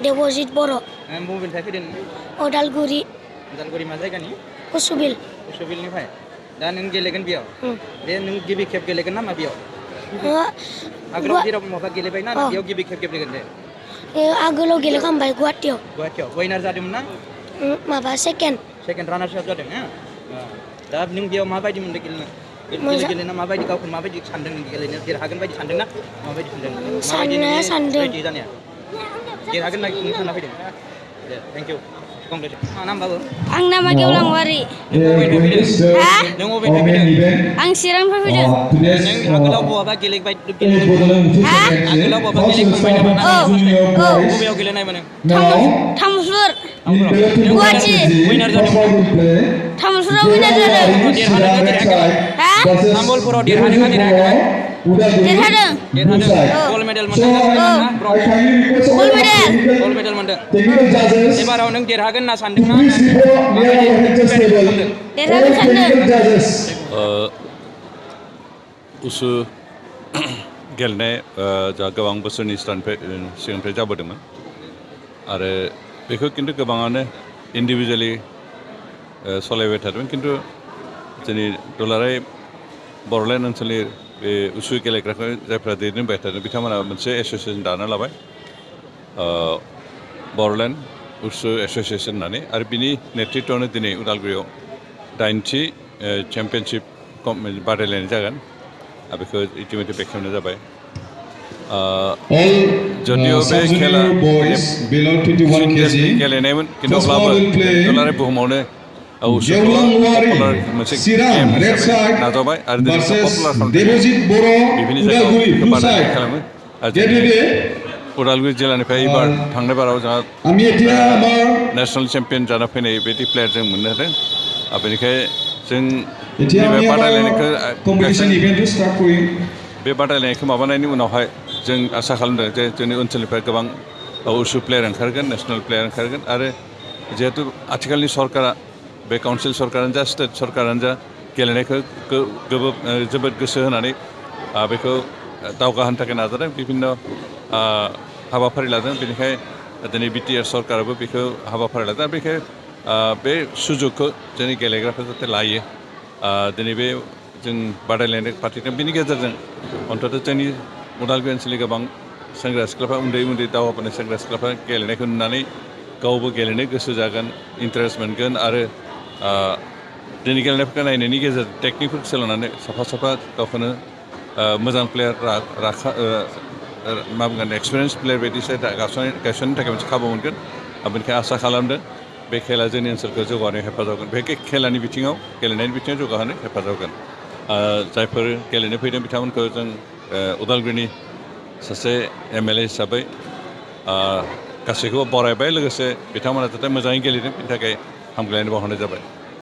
Deposit Boro. बबेनिफ्राय फैदों नों? Udalguri. उदालगुरि मा जायगानि? Usubil. उसुबिलनिफ्राय दा नों गेलेगोन बेयाव बे नों गिबि खेब गेलेगोन नामा बेयाव आगोलाव जेराव माबा गेलेबाय ना बेयाव गिबि खेब गेलेगोन दे आगोलाव गेलेखांबाय गुवाहाटीयाव विनार जादोंमोन ना माबा सेकेन्ड रानार्स आप जादों दा नों बेयाव माबायदि मोनदों गेलेना माबायदि गावखौ माबायदि सानदों नों गेलेनो देरहागोन बायदि सानदों ना माबायदि सानदों सानदों रेडि जानाया देरहागोन ना नों सानना फैदों दे थेंक इउ आं नामा गेवलांवारि नों अबेनिफ्राय फैदों आं चिरांनिफ्राय फैदों नों आगोलाव बहाबा गेलेबाय आगोलाव बहाबा गेलेखांबाय नामा बबेयाव गेलेनायमोन तामुलपुर नों गुवाहाटी विनार जादोंमोन तामुलपुराव विनार जादों देरहादोंना देरहायाखैमोन तामुलपुराव देरहादोंना देरहायाखैमोन देरहादों गल्ड मेडेल मोनदों ना गल्ड मेडेल मोनदों एबाराव नों देरहागोन होनना सानदोंना देरहागोन सानदों उसु गेलेनाय जा गोबां बोसोरनि सिगांनिफ्राय जाबोदोंमोन आरो बेखौ खिन्थु गोबाङानो इन्डिभिजुवेलि सालायबाय थादोंमोन खिन्थु जोंनि दुलाराय बड'लेण्ड ओनसोलनि बे उसु गेलेग्राखौ जायफ्रा दैदेनबाय थादों बिथांमोना मोनसे एस'सियेसन दाना लाबाय बड'लेण्ड उसु एस'सियेसन होननानै आरो बिनि नेतृत्वआवनो दिनै उदालगुरियाव 8थि चेम्पियनशिप बादायलायनाय जागोन आरो बेखौ इतिमধ্যে बेखेवनाय जाबाय যদিও बे खेला गेलेनायमोन खिन्थु अब्लाबो दुलाराय बुहुमावनो उसुखौ पपुलार मोनसे गेम हिसाबै नाजावबाय आरो दिनै पपुलार खालामदों बिभिन्न जायगायाव बादायलायनाय खालामो आरो उदालगुरि जिल्लानिफ्राय एबार थांनाय बाराव जोंहा नेसनेल चेम्पियन जाना फैनाय बायदि प्लेयार जों मोननो हादों आरो बेनिखाय जों नैबे बादायलायनायखौ बे बादायलायनायखौ माबानायनि उनावहाय जों आसा खालामदों जे जोंनि ओनसोलनिफ्राय गोबां उसु प्लेयार ओंखारगोन नेसनेल प्लेयार ओंखारगोन आरो जिहेतु आथिखालनि सरकारा बे काउन्सिल सरकारानो जा स्टेट सरकारानो जा गेलेनायखौ जोबोद गोसो होनानै बेखौ दावगाहोनो थाखाय नाजादों बिभिन्न हाबाफारि लादों बेनिखाय दिनै बिटिआर सरकाराबो बेखौ हाबाफारि लादों आरो बेखाय बे सुजुगखौ जोंनि गेलेग्राफोर जाहाथे लायो दिनै बे जों बादायलायनाय फाथिदों बिनि गेजेरजों अन्ततः जोंनि उदालगुरि ओनसोलनि गोबां सेंग्रा सिख्लाफ्रा उन्दै दावगाबोनाय सेंग्रा सिख्लाफ्रा गेलेनायखौ नुनानै गावबो गेलेनो गोसो जागोन इन्टारेस्ट मोनगोन आरो दिनै गेलेनायफोरखौ नायनायनि गेजेरजों टेकनिकफोरखौ सोलोंनानै साफा गावखौनो मोजां प्लेयार मा बुंगोन एक्सपिरियेन्स प्लेयार बायदि गायसननो थाखाय मोनसे खाबु मोनगोन आरो बेनिखायनो आसा खालामदों बे खेला जोंनि ओनसोलखौ जौगानायाव हेफाजाब होगोन बे खेलानि बिथिङाव गेलेनायनि बिथिङाव जौगाहोनो हेफाजाब होगोन जायफोर गेलेनो फैदों बिथांमोनखौ जों उदालगुरिनि सासे एमएलए हिसाबै गासैखौबो बरायबाय लोगोसे बिथांमोना जाहाथे मोजाङै गेलेदों बेनि थाखाय हामग्लायनाय बावहरनाय जाबाय